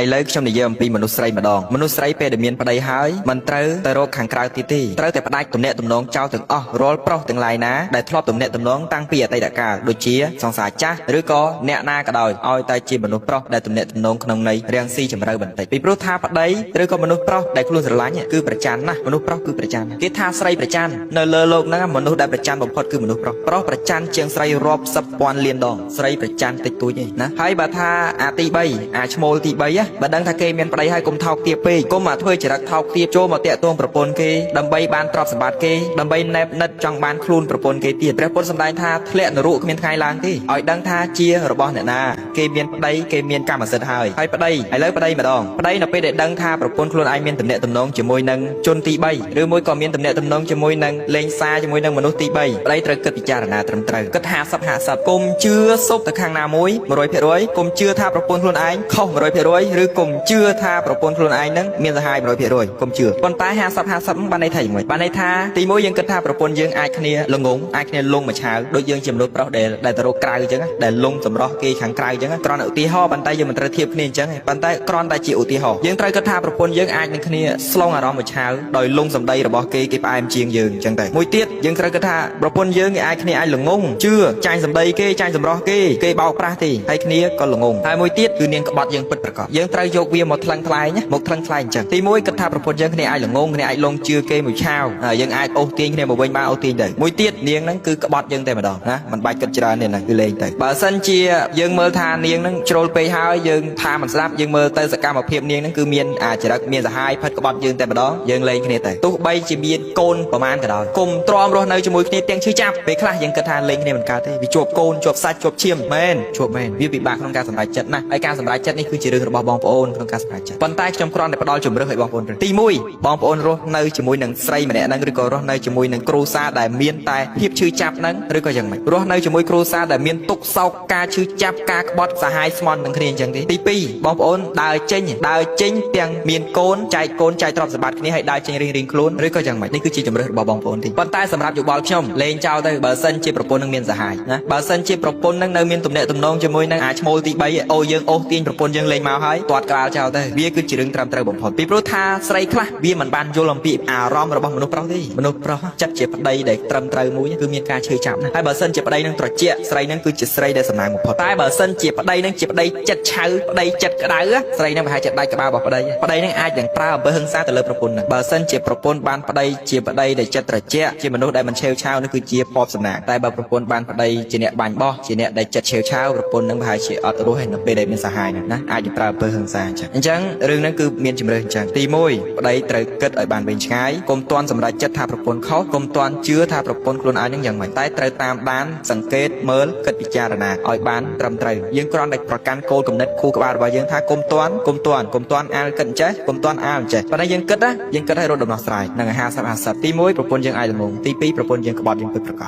ឥឡូវខ្ញុំនិយាយអំពីមនុស្សស្រីម្ដងមនុស្សស្រីពេលដែលមានប្តីហើយមិនត្រូវទៅរកខាងក្រៅទៀតទេត្រូវតែផ្ដាច់ទំនាក់ទំនងចោលទាំងអស់រាល់ប្រុសទាំងឡាយណាដែលធ្លាប់ទំនាក់ទំនងតាំងពីអតីតកាលដូចជាសង្សារចាស់ឬក៏អ្នកណាក៏ដោយឲ្យតែជាមនុស្សប្រុសដែលទំនាក់ទំនងក្នុងន័យរាំងស៊ីជម្រៅបន្តិចពីព្រោះថាប្តីឬក៏មនុស្សប្រុសដែលខ្លួនស្រឡាញ់គឺប្រច័នណាស់មនុស្សប្រុសគឺប្រច័នគេថាស្រីប្រច័ននៅលើโลกហ្នឹងមនុស្សដែលប្រច័នបំផុតគឺមនុស្សប្រុសប្រុសប្រច័នជាងស្រីរាប់សិបពាន់លានដងស្រីប្រច័នតិចតួចទេណាហើយបើថាអាទី3អាឈ្មោលទី3ណាបើដឹងថាគេមានប្តីហើយកុំថោកទាបពេកកុំមកធ្វើចរិតថោកទាបចូលមកតាក់ទងប្រពន្ធគេដើម្បីបានទ្រព្យសម្បត្តិគេដើម្បីណែបនិតចង់បានខ្លួនប្រពន្ធគេទៀតព្រះពុទ្ធសម្ដែងថាធ្លាក់នរកគ្មានថ្ងៃឡើងទេឲ្យដឹងថាជារបស់អ្នកណាគេមានប្តីគេមានកម្មសិទ្ធិហើយហើយប្តីឥឡូវប្តីម្ដងប្តីនៅពេលដែលដឹងថាប្រពន្ធខ្លួនឯងមានទំនាក់ទំនងជាមួយនឹងជនទី3ឬមួយក៏មានទំនាក់ទំនងជាមួយនឹងលេងសារជាមួយនឹងមនុស្សទី3ប្តីត្រូវគិតពិចារណាត្រឹមត្រូវគិត50 50កុំជឿសុបទៅខាងណាមួយ100%កុំជឿថាប្រពន្ធខ្លួនឯងខុស100%ឬកុំជឿថាប្រពន្ធខ្លួនឯងនឹងមានសហាយ100%កុំជឿប៉ុន្តែ50 50បានន័យថាយ៉ាងម៉េចបានន័យថាទីមួយយើងគិតថាប្រពន្ធយើងអាចគ្នាល្ងងអាចគ្នាលងមួយឆាវដូចយើងជាមនុស្សប្រុសដែលដែលទៅរកក្រៅអញ្ចឹងដែលលងសម្រស់គេខាងក្រៅអញ្ចឹងគ្រាន់តែឧទាហរណ៍ប៉ុន្តែយើងមិនត្រូវធៀបគ្នាអញ្ចឹងទេប៉ុន្តែគ្រាន់តែជាឧទាហរណ៍យើងត្រូវគិតថាប្រពន្ធយើងអាចនឹងគ្នាស្លងអារម្មណ៍មួយឆាវដោយលងសម្ដីរបស់គេគេផ្អែមជាងយើងអញ្ចឹងទៅមួយទៀតយើងត្រូវគិតថាប្រពន្ធយើងគេអាចគ្នាអាចល្ងងជឿចាញ់សម្ដីគេចាញ់សម្រស់គេគេបោកប្រាស់ទេហើយគ្នាក៏ល្ងងហើយមួយទៀតគឺនាងក្បត់យើងពិតប្រាកដយើងត្រូវយកវាមកថ្លឹងថ្លែងណាមកថ្លឹងថ្លែងអញ្ចឹងទីមួយគិតថាប្រពន្ធយើងគ្នាអាចល្ងងគ្នាអាចលងជឿគេមួយឆាវហើយយើងអាចអូសទាញគ្នាមកវិញបានអូសទាញទៅមួយទៀតនាងហ្នឹងគឺក្បត់យើងតែម្ដងណាមិនបាច់គិតច្រើនទេណាគឺលេងទៅបើសិនជាយើងមើលថានាងហ្នឹងជ្រុលពេកហើយយើងថាមិនស្ដាប់យើងមើលទៅសកម្មភាពនាងហ្នឹងគឺមានអាចរិតមានសហាយផិតក្បត់យើងតែម្ដងយើងលេងគ្នាទៅទោះបីជាមានកូនប្រមាណក៏ដោយកុំទ្រាំរស់នៅជាមួយគ្នាទាំងឈឺចាប់ពេលខ្លះយើងគិតថាលេងគ្នាមិនកើតទេវាជាប់កូនជាប់សាច់ជាប់ឈាមមែនជាប់មែនវាពិបាកក្នុងការសម្រេចចិត្តណាស់ហើយការសម្រេចចិត្តនេះគឺជារឿងរបស់បងប្អូនក្នុងការសម្រេចចិត្តប៉ុន្តែខ្ញុំគ្រាន់តែផ្ដល់ជំរើសឲ្យបងប្អូនរើសទី1បងប្អូនរស់នៅជាមួយនឹងស្រីម្នាក់ហ្នឹងឬក៏រស់នៅជាមួយនឹងគ្រួសារដែលមានតែភាពឈឺចាប់ហ្នឹងឬក៏យ៉ាងម៉េចរស់នៅជាមួយគ្រួសារដែលមានទុក្ខសោកការឈឺចាប់ការក្បត់សាហាយស្មន់នឹងគ្នាអញ្ចឹងទេទី2បងប្អូនដើរចេញដើរចេញទាំងមានកូនចែកកូនចែកទ្រព្យសម្បត្តិគ្នាហើយដើរចេញរៀងៗខ្លួនឬក៏យ៉ាងម៉េចនេះគឺជាជំរើសរបស់បងប្អូនទេប៉ុន្តែសម្រាប់យោបល់ខ្ញុំលេងចោលទៅបើសិនជាប្រពន្ធនឹងមានសាហាយណាបើសិនជាប្រពន្ធនឹងនៅមានទំនាក់ទំនងជាមួយនឹងអាឈ្មោលទី3អូយើងអូសទាញប្រពន្ធយើងលេងមកហើយទាត់ក្បាលចោលទៅវាគឺជារឿងត្រឹមត្រូវបំផុតពីព្រោះថាស្រីខ្លះវាមិនបានយល់អំពីអារម្មណ៍របស់មនុស្សប្រុសទេមនុស្សប្រុសចិត្តជាប្តីដែលត្រឹមត្រូវមួយគឺមានការឈឺចាប់ណាស់ហើយបើសិនជាប្តីនឹងត្រជាក់ស្រីនឹងគឺជាស្រីដែលសំណាងបំផុតតែបើសិនជាប្តីនឹងជាប្តីចិត្តឆៅប្តីចិត្តក្តៅស្រីនឹងប្រហែលជាដាច់ក្បាលរបស់ប្តីប្តីនឹងអាចនឹងប្រើអំពើហិង្សាទៅលើប្រពន្ធនឹងបើសិនជាប្រពន្ធបានប្តីជាប្តីដែលចិត្តត្រជាក់ជាមនុស្សដែលមិនឆេវឆាវនោះគឺជាភ័ព្វសំណាងតែបើប្រពន្ធបានប្តីជាអ្នកបាញ់បោះជាអ្នកដែលចិត្តឆេវឆាវប្រពន្ធនឹងប្រហែលជាអត់រស់ឯនៅពេលដែលមានសហាយណាអាចនឹងប្រើអំពើហិង្សាអញ្ចឹងអញ្ចឹងរឿងហ្នឹងគឺមានជំរើសអញ្ចឹងទី1ប្តីត្រូវគិតឲ្យបានវែងឆ្ងាយកុំទាន់សម្រេចចិត្តថាប្រពន្ធខុសកុំទាន់ជឿថាប្រពន្ធខ្លួនឯងនឹងយ៉ាងម៉េចតែត្រូវតាមដានសង្កេតមើលគិតពិចារណាឲ្យបានត្រឹមត្រូវយើងគ្រាន់តែប្រកាន់គោលគំនិតខួរក្បាលរបស់យើងថាកុំទាន់កុំទាន់កុំទាន់អាលគិតអញ្ចេះកុំទាន់អាលអញ្ចេះប៉ុន្តែយើងគិតណាយើងគិតឲ្យរត់ដំណោះស្រាយនឹង50 50ទី1ប្រពន្ធយើងអាចល្ងងទី2ប្រពន្ធយើងក្បត់យើងពិតប្រាក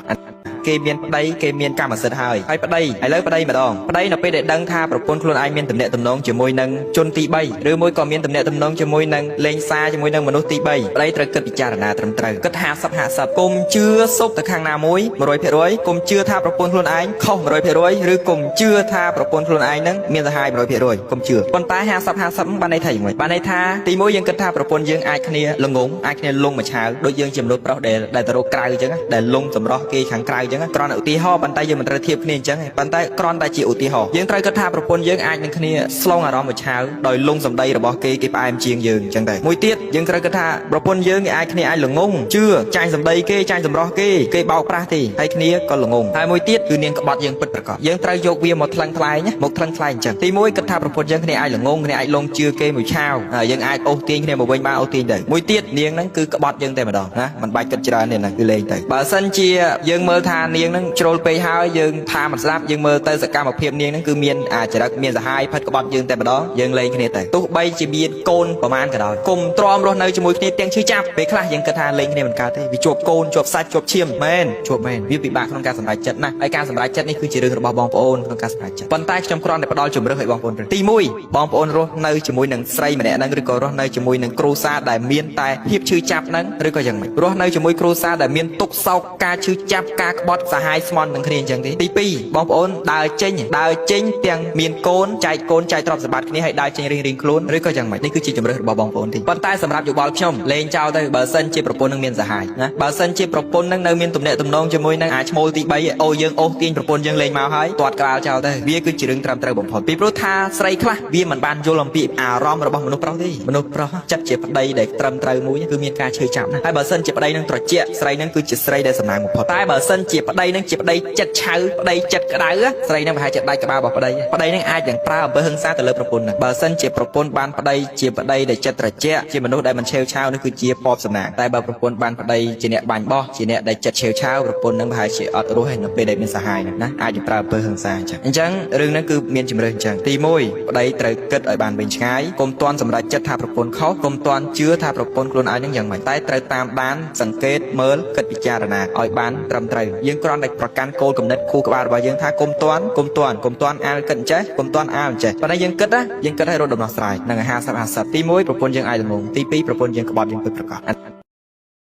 ដគេមានប្តីគេមានកម្មសិទ្ធិហើយហើយប្តីឥឡូវប្តីម្ដងប្តីនៅពេលដែលដឹងថាប្រពន្ធខ្លួនឯងមានទំនាក់ទំនងជាមួយនឹងជនទី3ឬមួយក៏មានទំនាក់ទំនងជាមួយនឹងលេងសារជាមួយនឹងមនុស្សទី3ប្តីត្រូវគិតពិចារណាត្រឹមត្រូវគិត50 50កុំជឿសុបទៅខាងណាមួយ100%កុំជឿថាប្រពន្ធខ្លួនឯងខុស100%ឬកុំជឿថាប្រពន្ធខ្លួនឯងនឹងមានសហាយ100%កុំជឿប៉ុន្តែ50 50បានន័យថាយ៉ាងម៉េចបានន័យថាទីមួយយើងគិតថាប្រពន្ធយើងអាចគ្នាល្ងងអាចគ្នាលងមួយឆាវដូចយើងជាមនុស្សប្រុសដែលដែលទៅរកក្រៅអញ្ចឹងដែលលងសម្រស់គេខាងក្រៅអញ្ចឹងគ្រាន់តែឧទាហរណ៍ប៉ុន្តែយើងមិនត្រូវធៀបគ្នាអញ្ចឹងទេប៉ុន្តែគ្រាន់តែជាឧទាហរណ៍យើងត្រូវគិតថាប្រពន្ធយើងអាចនឹងគ្នាស្លងអារម្មណ៍មួយឆាវដោយលងសម្ដីរបស់គេគេផ្អែមជាងយើងអញ្ចឹងទៅមួយទៀតយើងត្រូវគិតថាប្រពន្ធយើងគេអាចគ្នាអាចល្ងងជឿចាញ់សម្ដីគេចាញ់សម្រស់គេគេបោកប្រាស់ទេហើយគ្នាក៏ល្ងងហើយមួយទៀតគឺនាងក្បត់យើងពិតប្រាកដយើងត្រូវយកវាមកថ្លឹងថ្លែងណាមកថ្លឹងថ្លែងអញ្ចឹងទីមួយគិតថាប្រពន្ធយើងគ្នាអាចល្ងងគ្នាអាចលងជឿគេមួយឆាវហើយយើងអាចអូសទាញគ្នាមកវិញបានអូសទាញទៅមួយទៀតនាងហ្នឹងគឺក្បត់យើងតែម្ដងណាមិនបាច់គិតច្រើនទេណាគឺលេងទៅបើសិនជាយើងមើលថានាងហ្នឹងជ្រុលពេកហើយយើងថាមិនស្ដាប់យើងមើលទៅសកម្មភាពនាងហ្នឹងគឺមានអាចរិតមានសហាយផិតក្បត់យើងតែម្ដងយើងលេងគ្នាទៅទោះបីជាមានកូនប្រមាណក៏ដោយកុំទ្រាំរស់នៅជាមួយគ្នាទាំងឈឺចាប់ពេលខ្លះយើងគិតថាលេងគ្នាមិនកើតទេវាជាប់កូនជាប់សាច់ជាប់ឈាមមែនជាប់មែនវាពិបាកក្នុងការសម្រេចចិត្តណាស់ហើយការសម្រេចចិត្តនេះគឺជារឿងរបស់បងប្អូនក្នុងការសម្រេចចិត្តប៉ុន្តែខ្ញុំគ្រាន់តែផ្ដល់ជំរើសឲ្យបងប្អូនរើសទី1បងប្អូនរស់នៅជាមួយនឹងស្រីម្នាក់ហ្នឹងឬក៏រស់នៅជាមួយនឹងគ្រួសារដែលមានតែភាពឈឺចាប់ហ្នឹងឬក៏យ៉ាងម៉េចរស់នៅជាមួយគ្រួសារដែលមានទុក្ខសោកការឈឺចាប់ការក្បត់ ត់សាហាយស្មន់នឹងគ្នាអញ្ចឹងទេទី2បងប្អូនដើរចេញដើរចេញទាំងមានកូនចែកកូនចែកទ្រព្យសម្បត្តិគ្នាហើយដើរចេញរៀងៗខ្លួនឬក៏យ៉ាងម៉េចនេះគឺជាជម្រើសរបស់បងប្អូនទីប៉ុន្តែសម្រាប់យោបល់ខ្ញុំលេងចោលទៅបើសិនជាប្រពន្ធនឹងមានសាហាយណាបើសិនជាប្រពន្ធនឹងនៅមានទំនាក់ទំនងជាមួយនឹងអាឈ្មោលទី3អូយើងអូសទាញប្រពន្ធយើងលេងមកហើយទាត់ក្បាលចោលទៅវាគឺជារឿងត្រឹមត្រូវបំផុតពីព្រោះថាស្រីខ្លះវាមិនបានយល់អំពីអារម្មណ៍របស់មនុស្សប្រុសទេមនុស្សប្រុសចិត្តជាប្តីដែលត្រឹមត្រូវមួយគឺមានការឈឺចាប់ណាស់ហើយបើសិនជាប្តីនឹងត្រជាក់ស្រីនឹងគឺជាស្រីដែលសំណាងបំផុតតែបើសិនជាប្តីនឹងជាប្តីចិត្តឆៅប្តីចិត្តក្តៅស្រីនឹងប្រហែលជាដាច់ក្បាលរបស់ប្តីប្តីនឹងអាចនឹងប្រើអំពើហិង្សាទៅលើប្រពន្ធនឹងបើសិនជាប្រពន្ធបានប្តីជាប្តីដែលចិត្តត្រជាក់ជាមនុស្សដែលមិនឆេវឆាវនោះគឺជាពពសំណាងតែបើប្រពន្ធបានប្តីជាអ្នកបាញ់បោះជាអ្នកដែលចិត្តឆេវឆាវប្រពន្ធនឹងប្រហែលជាអត់រស់ឯនៅពេលដែលមានសហាយណាអាចនឹងប្រើអំពើហិង្សាអញ្ចឹងអញ្ចឹងរឿងហ្នឹងគឺមានជំរឿនអញ្ចឹងទី1ប្តីត្រូវគិតឲ្យបានវែងឆ្ងាយកុំទាន់សម្រេចចិត្តថាប្រពន្ធខុសកុំទាន់ជឿថាប្រពន្ធខ្លួនឯងនឹងយ៉ាងម៉េចតែត្រូវតាមដានសង្កេតមើលគិតពិចារណាឲ្យបានត្រឹមត្រូវយើងគ្រាន់តែប្រកាន់គោលគំនិតខួរក្បាលរបស់យើងថាកុំទាន់កុំទាន់កុំទាន់អាលគិតអញ្ចេះកុំទាន់អាលអញ្ចេះប៉ុន្តែយើងគិតណាយើងគិតឲ្យរត់ដំណោះស្រាយនឹង50 50ទី1ប្រពន្ធយើងអាចល្ងងទី2ប្រពន្ធយើងក្បត់យើងពិតប្រាកដ។